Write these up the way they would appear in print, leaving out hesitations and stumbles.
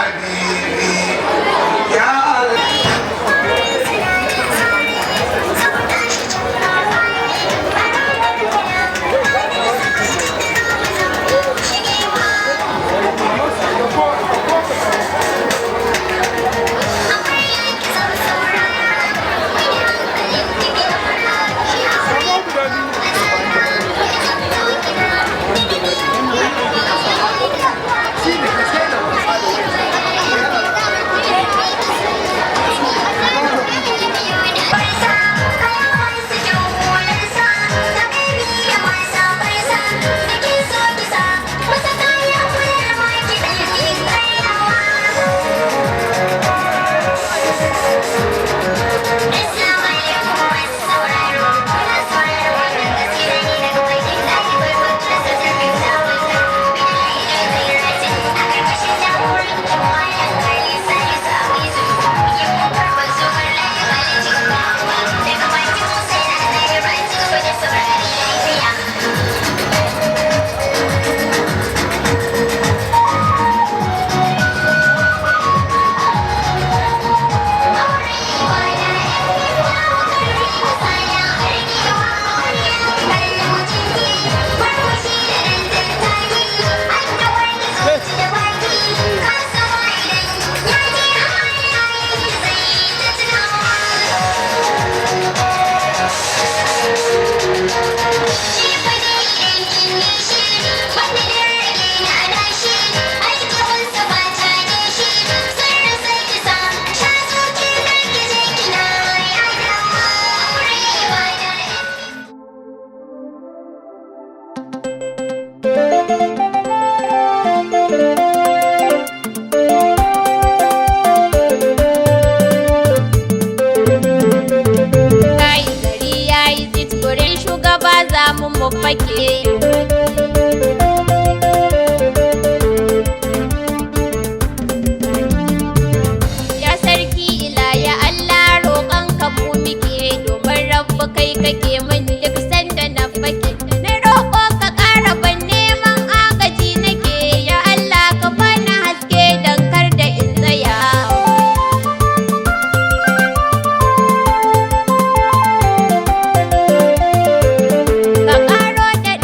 حبيبي يا الله. Kai gari yayi tsit, gurin shugaba za mu mu fake. Ya sarki ila ya Allah, roƙon ka mu muke, domin Rabbu kai kake min duk sanda na fake. Na roƙo ka ƙara ban, neman agaji nake, ya Allah ka bani haske don kar da in tsaya. Ka ƙaro da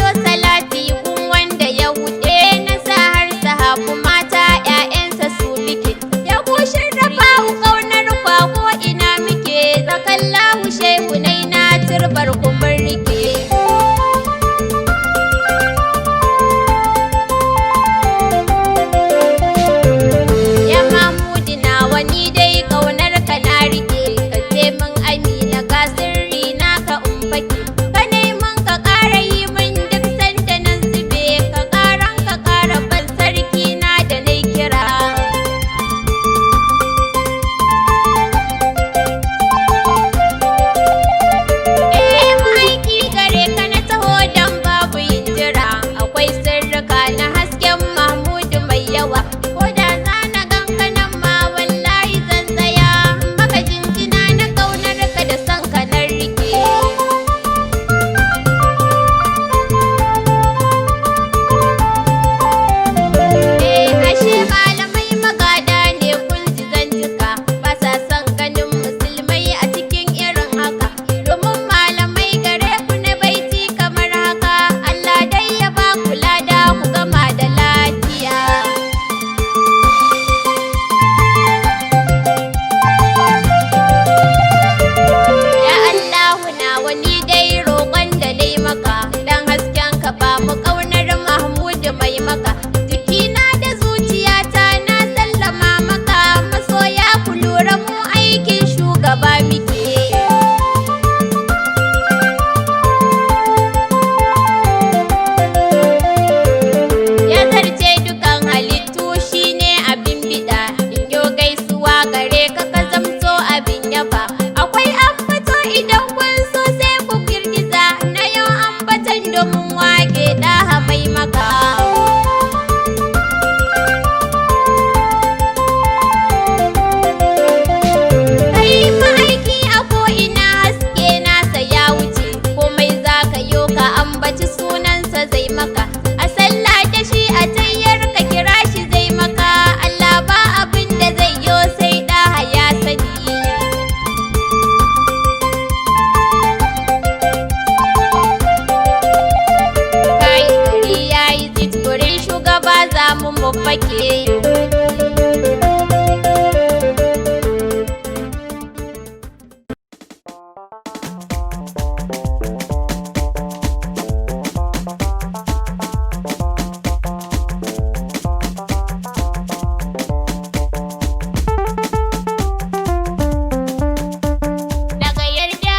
Daga yarda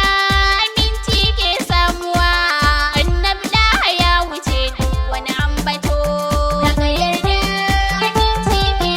aminci ke samuwa, annabi da ya wuce duk wani ambato. Daga yarda aminci ke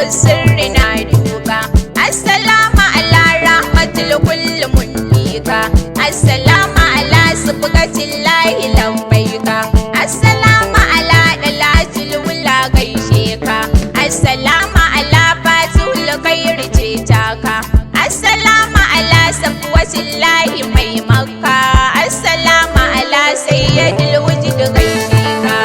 sirri na duka. Assalamu ala rahmatul kulli munnika. Assalamu ala sifatillahi lambaika. Assalamu ala dalatil wula gaishe ka. Assalamu ala fatul khairi ce taka. Assalamu ala safwatillahi mai makka. Assalamu ala sayyidil wujud gaishe ka.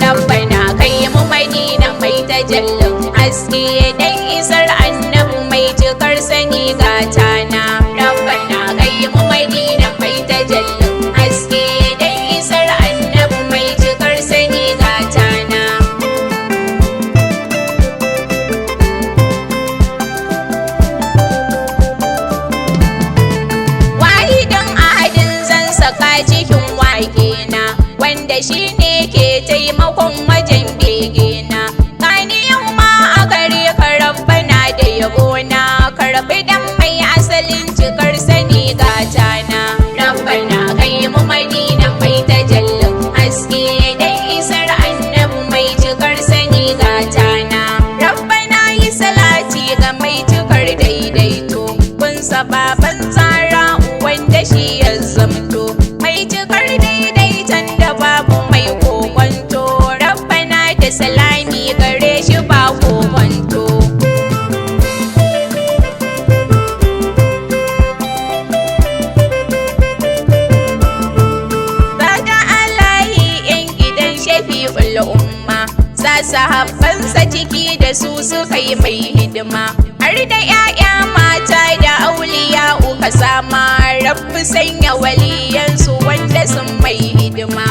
Rabbana kai mu Madina mai tajallin haske dan isar annabi mai cikar sani gatana. Rabbana kai mu Madina mai tajallin haske dan isar annabi mai cikar sani gatana. Wahidan ahadin zan saka cikin wake na, wanda shi ne ke taimakon wajen begena. Gani yau ma a gare ka Rabbana da yabona, karɓi dan mai asalin cikar sani gatana. Rabbana kai mu Madina mai tajallin haske dan isar annabi mai cikar sani gatana. Rabbana yi salati ga mai cikar daidaito, kun baban tsara wanda shi ya zamto mai cikar daidaiton da babu mai kokonto. Rabbana da salami gare shi ba kokonto. Bada alayi yan gidan shafi'ul umma, sa sahabbansa ciki da su suka yi mai hidima, har da 'ya'ya mata da auliya uka sama. Rabbi sanya waliyansu wanda sun mai hidima.